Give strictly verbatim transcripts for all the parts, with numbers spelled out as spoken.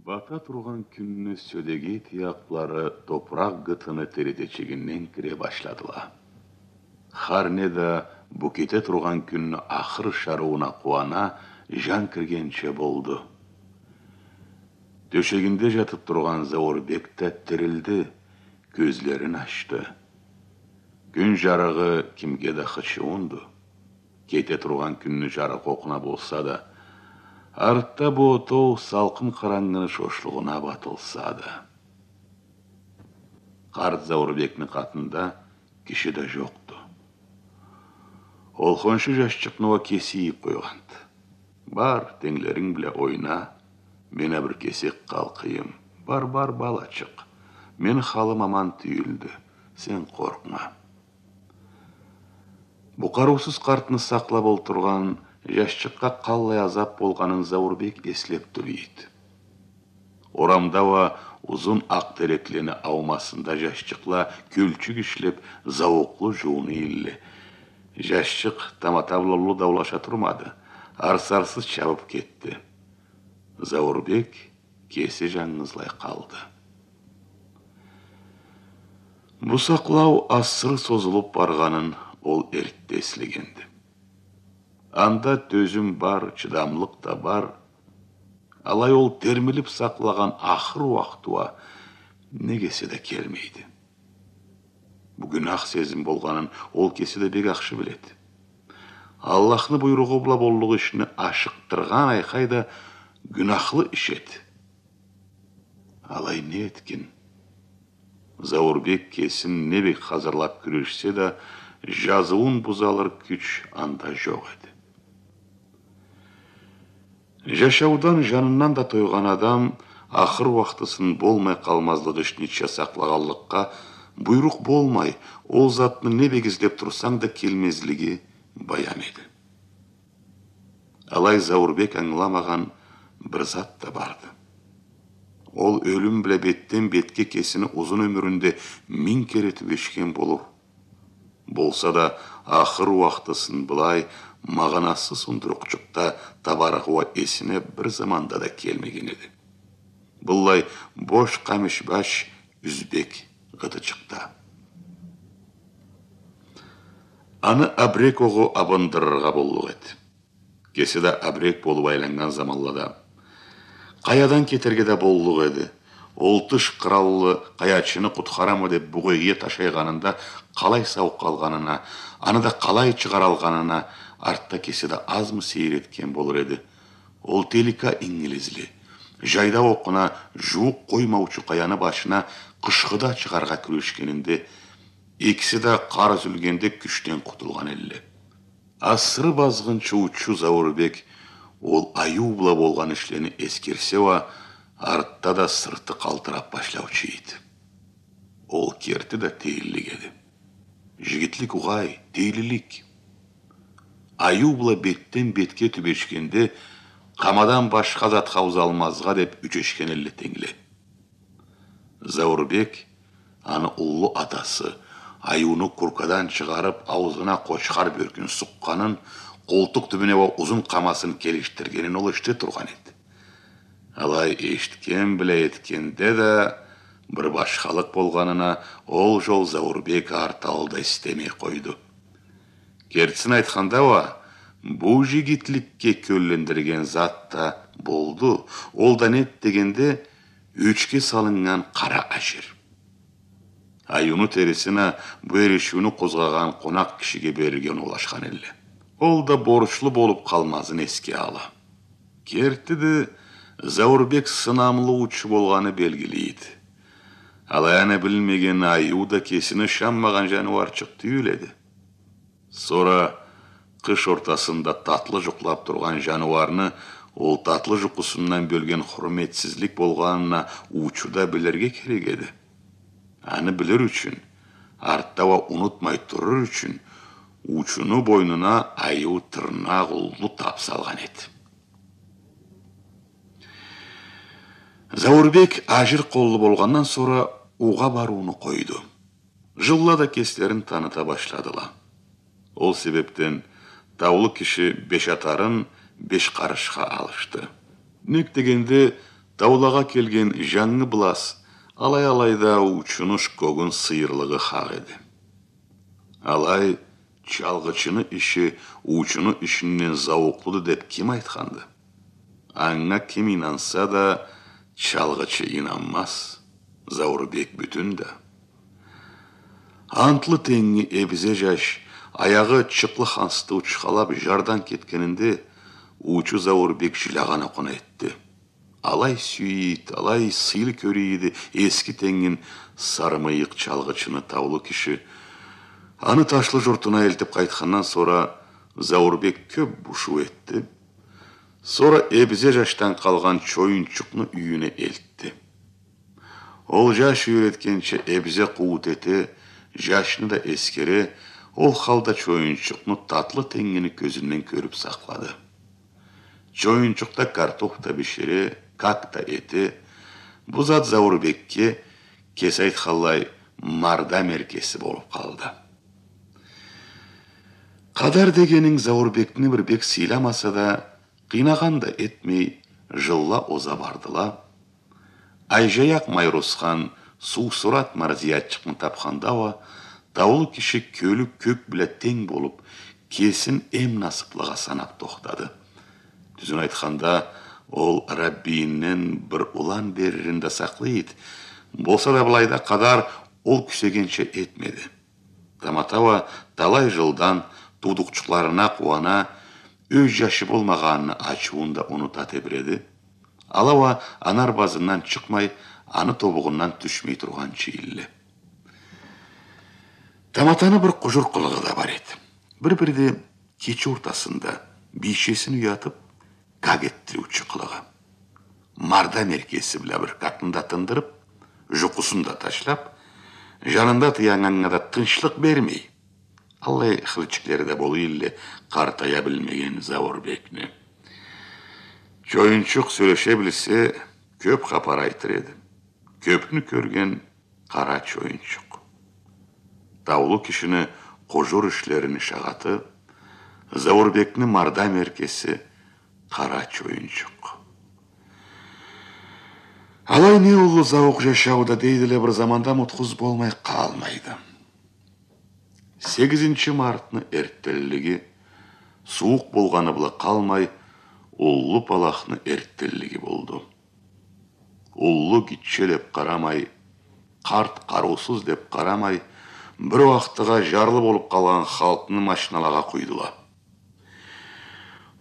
Бата тургъан кюнню сёдегей тыякълары топуракъ гытыны теретечигинден кире башладыла. Хар не да бу кете тургъан кюнню ахыр шарыууна къууана, жан киргенча болду. Тёшегинде жатып тургъан Зауурбек да тирилди, кёзлерин ачды. Кюн жарыгъы кимге да хычыуунду. Кете тургъан кюнню жарыкъ окъуна болса да, артда бу отоу салкъын къарангыны шошлугъуна батылса да. Къарт Зауурбекни къатында киши да жокъду. Ол хоншу жашчыкъны уа кеси ийип къойгъанды. Бар, тенглеринг бла ойна, мен а бир кесек къалкъыйым. Бар, бар, балачыкъ. Мени халым аман тюйюлдю. Сен къоркъма. Бу къарыусуз къартны сакълап олтургъан жашчыкъгъа къаллай азап болгъанын Зауурбек эслеп тура эди. Орамда уа узун акъ тереклени аумасында жашчыкъла кёлчюк ишлеп, зауукълу жууна элле. Жашчыкъ тамата бла уллу даулаша турмады, арсарсыз чабып кетди. Зауурбек кеси жангызлай къалды. Бу сакълау асыры созулуп баргъанын ол эртте эслегенди. Анда тёзюм бар, чыдамлыкъ да бар. Алай ол термилип сакълагъан ахыр уакъты уа неге эсе да келмейди. Бу гюнах сезим болгъанын ол кеси да бек ахшы биледи. Аллахны буйругъу бла боллукъ ишни ашыкъдыргъан айхай да гюнахлы иш эди. Алай не этгин? Зауурбек кесин не бек хазырлап кюрешсе да, жазыуун бузалыр кюч анда жокъ эди. Жашаудан, жанындан да тойгъан адам ахыр уакътысын болмай къалмазлыкъ ишнича сакълагъанлыкъгъа, буйрукъ болмай, ол затны не бек излеп турсанг да келмезлиги баям эди. Алай Зауурбек ангыламагъан бир зат да барды. Ол ёлюм бла бетден бетге кесини узун ёмюрюнде минг кере тюбешген болур. Болса да, ахыр уакътысын былай магъанасыз ундурукъчукъда табарыгъы уа эсине бир заманда да келмеген эди. Быллай бош къамиш баш юзбек гъытычыкъда. Аны абрек огъу абындырыргъа боллукъ эди. Кеси да абрек болуп айланнган заманлада къаядан кетерге да боллукъ эди. Ол тыш къыраллы къаячыны къутхарама деп бугъейге ташайгъанында къалай сау къалгъанына, аны да къалай чыгъаралгъанына артда кеси да азмы сейир этген болур эди. Ол телика ингилизли, жайда окъуна жууукъ къоймаучу къаяны башына къышхыда чыгъаргъа кюрешгенинде, экиси да къар юзюлгенде кючден къутулгъан элле. Асыры базгъынчы уучу Зауурбек ол айыу бла болгъан ишлени эсгерсе уа, артда да сырты къалтырап башлаучу эди. Ол керти да тейиллик эди. Жигитлик угъай, тейлилик. Айыу бла бетден бетге тюбешгенде, къамадан башха затха узалмазгъа деп ёчешген элле тенгле. Зауурбек, аны уллу атасы, айыуну куркадан чыгъарып, аузуна къочхар бёркюн сукъгъанын, къолтукъ тюбюне уа узун къамасын келишдиргенин ол эшите тургъан эди. Алай эшитген бла этгенде да бир башхалыкъ болгъанына ол жол Зауурбек арт алда истемей къойду. Кертисин айтханда уа, бу жигитликге кёллендирген зат да болду. Ол да неди дегенде, ёчге салыннган къара ашир. Айыуну терисин а бу эришиуню къозгъагъан къонакъ кишиге берирге оноулашхан элле. Ол да борчлу болуп къалмазын эсге ала. Кертиди, Зауурбек сынамлы уучу болгъаны белгили эди. Алай аны билмеген айыу да кесине ышанмагъан жаныуарчыкъ тюйюл эди. Сора къыш ортасында татлы жукълап тургъан жаныуарны ол татлы жукъусундан бёлген хурметсизлик болгъанын а уучу да билирге керек эди. Аны билир ючюн, артда уа унутмай турур ючюн, уучуну бойнуна айыу тырнакъ уллу тап салгъан эди. Зауурбек ажир къоллу болгъандан сора уугъа барыуну къойду. Жылла да кеслерин таныта башладыла. Ол себепден таулу киши беш атарын беш къарышха алышды. Нек дегенде, Таулагъа келген жангы былас алай-алай да уучуну шкогун сыйырлыгъы хакъ эди. Алай, чалгъычыны иши уучуну ишинден зауукълуду деп ким айтханды? Анга ким ийнанса да, чалгъычы ийнанмаз, Зауурбек бютюн да. Антлы тенги эбизе жаш, аягъы чыкълы хансты учхалап, жардан кетгенинде, уучу Зауурбек жилягъан окъуна этди. Алай сюйюй эди, алай сыйлы кёрюй эди эски тенгин, сары мыйыкъ чалгъычыны таулу киши. Аны ташлы журтуна элтип къайтхандан сора Зауурбек кёп бушуу этди. Сора эбизе жашдан къалгъан Чоюнчукъну юйюне элтди. Ол жаш юйретгенча эбизе къууут эте, жашны да эсгере, ол халда Чоюнчукъну татлы тенгини кёзюнден кёрюп сакълады. Чоюнчукъ да картоф да бишире, как да эте. Бу зат Зауурбекге, кеси айтханлай, марда меркеси болуп къалды. Къадар дегенинг Зауурбекни бир бек сыйламаса да, къыйнагъан да этмей, жылла оза бардыла. Айжаякъ Майрусхан суусурат Марзиятчыкъны тапханда уа, таулу киши кёлю кёк бла тенг болуп, кесин эм насыплыгъа санап тохтады. Тюзюн айтханда, ол Раббийинден бир улан беририн да сакълай эди. Болса да, былайда Къадар ол кюсегенча этмеди. Тамата уа талай жылдан туудукъчукъларына къууана, ёз жашы болмагъаныны ачыуун да унута тебиреди. Ала уа аны арбазындан чыкъмай, аны тобугъундан тюшмей тургъанча эдиле. Таматаны бир къужур къылыгъы да бар эди. Бир-бирде кече ортасында бийчесин уятып, как этдириучю къылыгъы. Марда меркеси бла бир какны да тындырып, жукъусун да ташлап, жанында тыяннганнга да тынчлыкъ бермей. Аллай хылчиклери да болуй эдиле къартая билмеген Зауурбекни. Чоюнчукъ сёлеше билсе, кёп хапар айтыр эди. Кёпню кёрген Къара Чоюнчукъ. Таулу кишини къужур ишлерини шагъаты, Зауурбекни марда меркеси Къара Чоюнчукъ. Алай не уллу зауукъ жашауда, дейдиле, бир заманда мутхуз болмай къалмайды. Сегизинчи мартны эрттенлиги, сууукъ болгъаны бла къалмай, уллу палахны эрттенлиги болду. Уллу-гитче деп къарамай, къарт-къарыусуз деп къарамай, бир уахтыгъа жарлы болуп къалгъан халкъны машиналагъа къуйдула.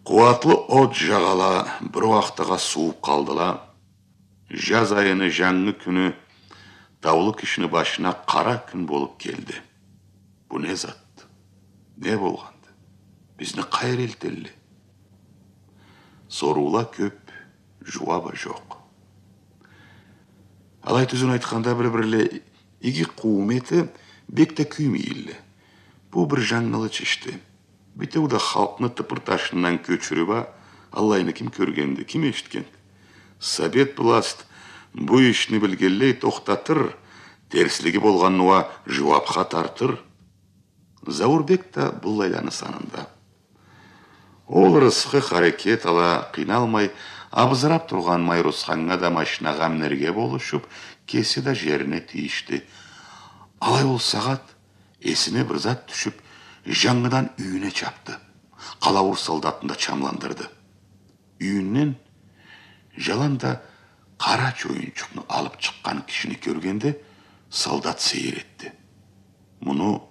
Къууатлы от жагъала бир уахтыгъа сууп къалдыла. Жаз айыны жангы кюню таулу кишини башына къара кюн болуп келди. Бу не зат? Не болгъанды? Бизни къайры элтелле? Соруула кёп, жууап а жокъ. Алай, тюзюн айтханда, бир-бирле иги къууум эте, бек да кюймей эдиле. Бу бир жангылыч ишди. Битеу да халкъны тыпыр-ташындан кёчюрюп а, аллайны ким кёргенди, ким эшитгенди? Совет власть бу ишни билгенлей тохтатыр, терслиги болгъанны уа жууапха тартыр. Зауурбек да быллайланы санында. Ол рысхы, харекет ала къыйналмай, абызырап тургъан Майрусханнга да машинагъа минерге болушуп, кеси да жерине тийишди. Алай ол сагъат эсине бир зат тюшюп, жангыдан юйюне чапды. Къалауур солдатны да чамландырды. Юйюнден жаланда Къара Чоюнчукъну алып чыкъгъан кишини кёргенде, солдат сейир этди. Муну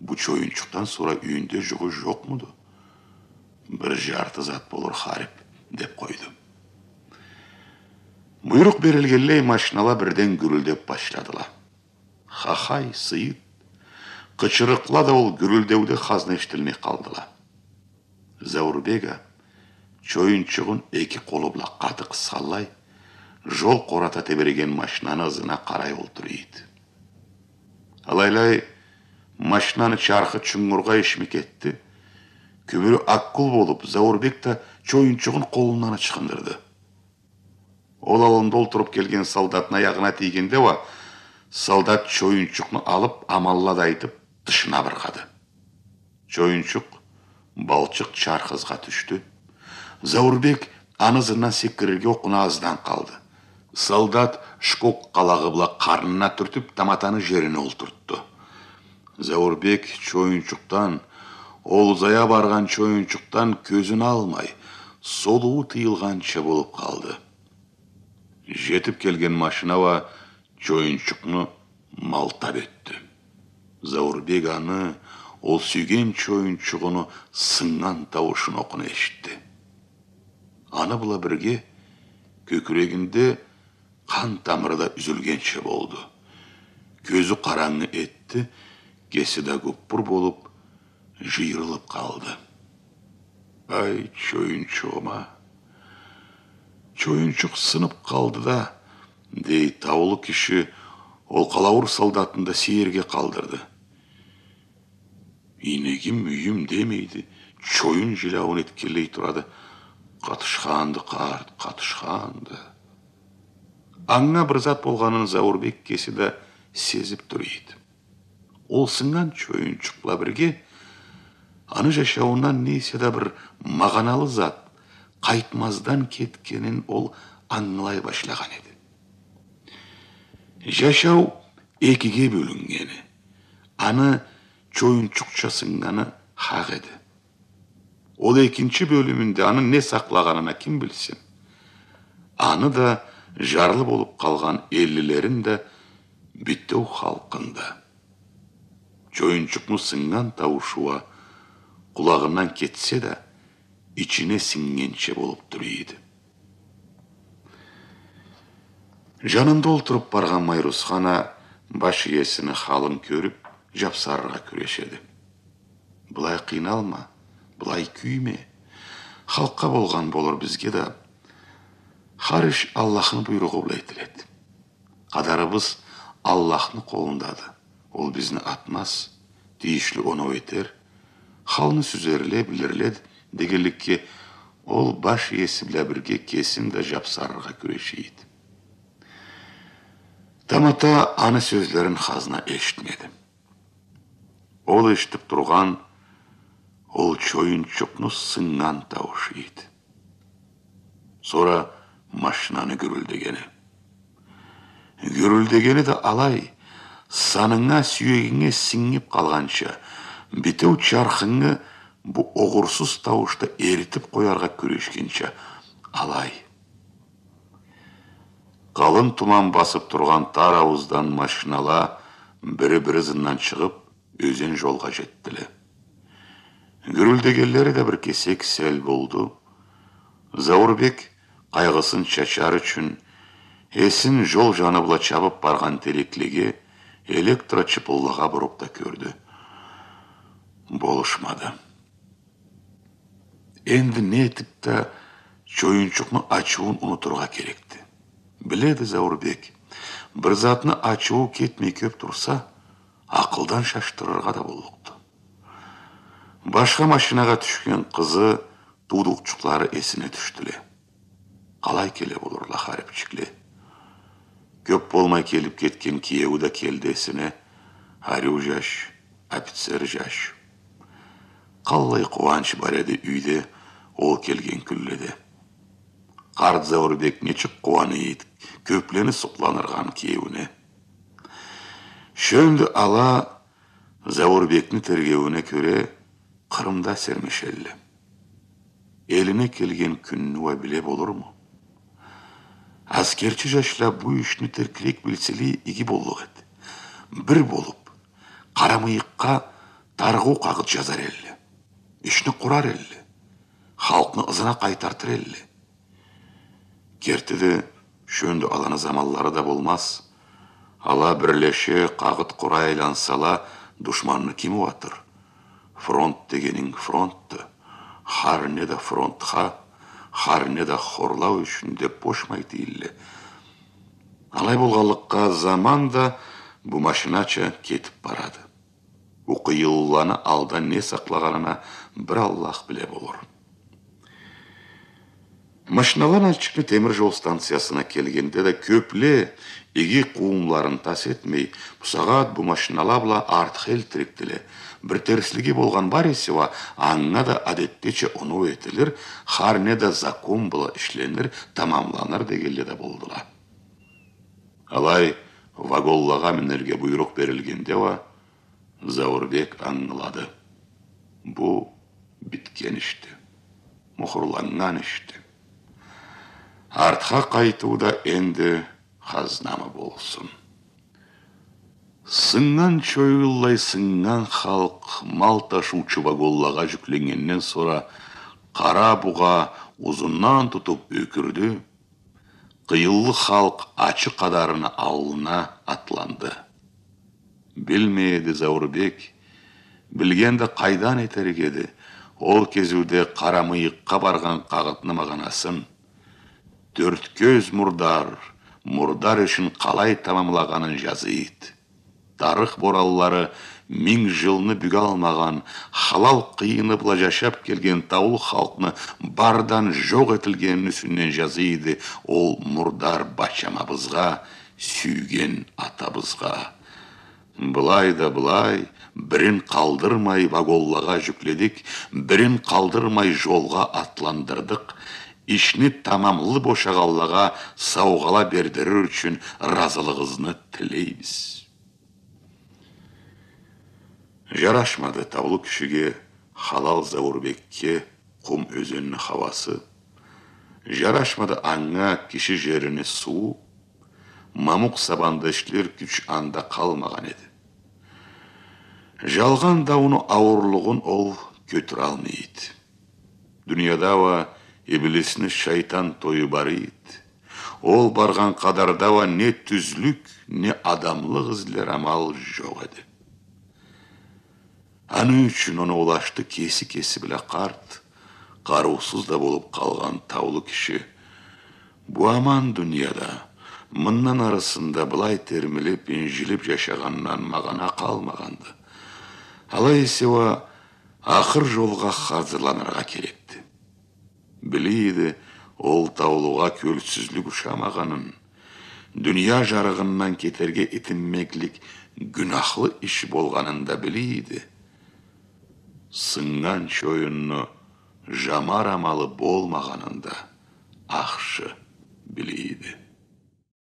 бу Чоюнчукъдан сора юйюнде жугъу жокъмуду? Бир жарты зат болур харип, деп къойду. Буйрукъ берилгенлей, машинала бирден гюрюлдеп башладыла. Хахай, сыйыт, къычырыкъла да ол гюрюлдеуде хазна эшитилмей къалдыла. Зауурбек а, Чоюнчугъун эки къолу бла къаты къысханлай, жол къората тебиреген машинаны ызына къарай олтура эди. Алайлай, машинаны чархы чунгургъа ишмик этди. Кюбюрю аккул болуп, Зауурбек да Чоюнчугъун къолундан ычхындырды. Ол аллында олтуруп келген солдатны аягъына тийгенде уа, солдат Чоюнчукъну алып, аманла да айтып, тышына быргъады. Чоюнчукъ балчыкъ чарх ызгъа тюшдю. Зауурбек аны ызындан секирирге окъуна аздан къалды. Солдат шпок къалагъы бла къарнына тюртюп, таматаны жерине олтуртду. Зауурбек чоюнчукъдан, ол узая баргъан чоюнчукъдан кёзюн алмай, солуу тыйылгъанча болуп къалды. Жетип келген машина уа чоюнчукъну малтап ётдю. Зауурбек аны, ол сюйген чоюнчугъуну сыннган тауушун окъуна эшитди. Аны бла бирге кёкюрегинде къан тамыры да юзюлгенча болду. Кёзю къарангы этди, кеси да гуппур болуп, жыйырылып къалды. Ай, чоюнчугъум а! Чоюнчукъ сынып къалды да, дей, таулу киши ол къалауур солдатны да сейирге къалдырды. Ийнегим, юйюм демейди, чоюн жиляуун этгенлей турады. Къатышханды, къарт, къатышханды. Анга бир зат болгъанын Зауурбек кеси да сезип тура эди. Ол сыннган чоюнчукъ бла бирге аны жашауундан не эсе да бир магъаналы зат къайтмаздан кетгенин ол ангылай башлагъан эди. Жашау экиге бёлюннгени, аны чоюнчукъча сыннганы хакъ эди. Ол экинчи бёлюмюнде аны не сакълагъанын а ким билсин? Аны да, жарлы болуп къалгъан эллилерин да, битеу халкъын да. Чоюнчукъну сыннган тауушу уа къулагъындан кетсе да, ичине сингенча болуп тура эди. Жанында олтуруп баргъан Майрусхан а баш иесини халын кёрюп, жапсарыргъа кюрешеди. Былай къыйналма, былай кюйме. Халкъгъа болгъан болур, бизге да. Хар иш Аллахны буйругъу бла этиледи. Къадарыбыз Аллахны къолундады. Ол бизни атмаз, тийишли оноу этер. Халны сюзерле, билирле, дегенликге, ол баш иеси бла бирге кесин да жапсарыргъа кюреше эди. Тамата аны сёзлерин хазна эшитмеди. Ол эшитип тургъан ол чоюнчукъну сыннган тауушу эди. Сора машинаны гюрюлдегени. Гюрюлдегени да алай, санынга, сюегинге сингип къалгъанча, битеу чархынгы бу огъурсуз таууш да эритип къояргъа кюрешгенча алай. Къалын туман басып тургъан тар аууздан машинала бири-бири ызындан чыгъып, ёзен жолгъа жетдиле. Гюрюлдегенлери да бир кесек сел болду. Зауурбек къайгъысын чачар ючюн, эсин жол жаны бла чабып баргъан тереклеге, электро чыпыллагъа буруп да кёрдю. Болушмады. Энди не этип да чоюнчукъну ачыуун унутургъа керекди. Биледи Зауурбек, бир затны ачыуу кетмей кёп турса, акъылдан шашдырыргъа да боллукъду. Башха машинагъа тюшген къызы, туудукъчукълары эсине тюшдюле. Къалай келе болурла харипчикле? Кёп болмай келип кетген киеую да келди эсине, ариу жаш, офицер жаш. Къаллай къууанч бар эди юйде ол келген кюнледе. Къарт Зауурбек нечик къууана эди кёплени сукъландыргъан киеуюне. Шёндю ала, Зауурбекни тергеуюне кёре, Къырымда сермешелле. Элине келген кюнню уа биле болурму? Аскерчи жашла бу ишни теркирек билселе, иги боллукъ эди. Бир болуп, къара мыйыкъгъа тарыгъыу къагъыт жазар элле. Ишни къурар элле. Халкъны ызына къайтартыр элле. Кертиде, шёндю аланы заманлары да болмаз. Ала бирлеше, къагъыт къурай айлансала, душманны ким ууатыр? Фронт дегенинг фронтду. Хар не да фронтха, хар не да хорлау ючюн деп бошмай тийилле. Алай болгъанлыкъгъа, заман да бу машинача кетип барады. Бу къыйынлыланы алда не сакълагъанын а бир Аллах биле болур. Машинала Нальчикни темир жол станциясына келгенде да кёпле, иги къууумларын тас этмей, бусагъат бу машинала бла артха элтирикдиле. Бир терслиги болгъан бар эсе уа, анга да адетдеча оноу этилир, хар не да закон бла ишленир, тамамланыр дегенле да болдула. Алай вагонлагъа минерге буйрукъ берилгенде уа Зауурбек ангылады: бу битген ишди, мухурланнган ишди. Артха къайтыу да энди хазнамы болсун. Сыннган чоюллай сыннган халкъ мал ташыучу вагонлагъа жюкленнгенден сора, къара бугъа узундан тутуп ёкюрдю. Къыйынлы халкъ ачы къадарыны аллына атланды. Билмей эди Зауурбек, билген да къайдан этерик эди, ол кезиуде Къарамыйыкъгъа баргъан къагъытны магъанасын. Тёрткёз мурдар мурдар ишин къалай тамамлагъанын жазыйды. Тарых боранлары минг жылны бюгялмагъан, халал къыйыны бла жашап келген таулу халкъны бардан жокъ этилгенини юсюнден жазыйды ол мурдар бачамабызгъа, сюйген атабызгъа. Былай да былай, бирин къалдырмай вагонлагъа жюкледик, бирин къалдырмай жолгъа атландырдыкъ. Ишни тамамлы бошагъанлагъа саугъала бердирир ючюн ыразылыгъызны тилейбиз. Жарашмады таулу кишиге, халал Зауурбекге Къум ёзенни хауасы. Жарашмады анга киши жерини сууу. Мамукъ сабанда ишлер кюч анда къалмагъан эди. Жалгъан дауну ауурлугъун ол кётюралмай эди. Дунияда уа иблисни шайтан тою бар эди. Ол баргъан къадарда уа не тюзлюк, не адамлыкъ излер амал жокъ эди. Аны ючюн оноулашды кеси-кеси бла къарт, къарыусуз да болуп къалгъан таулу киши. Бу аман дунияда мындан арысында былай термилип, инжилип жашагъандан магъана къалмагъанды. Алай эсе уа, ахыр жолгъа хазырланыргъа керекди. Биле эди ол таулугъа кёлсюзлюк ушамагъанын, дуния жарыгъындан кетерге итинмеклик гюнахлы иш болгъанын да биле эди. Сыннган чоюнну жамар амалы болмагъанын да ахшы биле эди.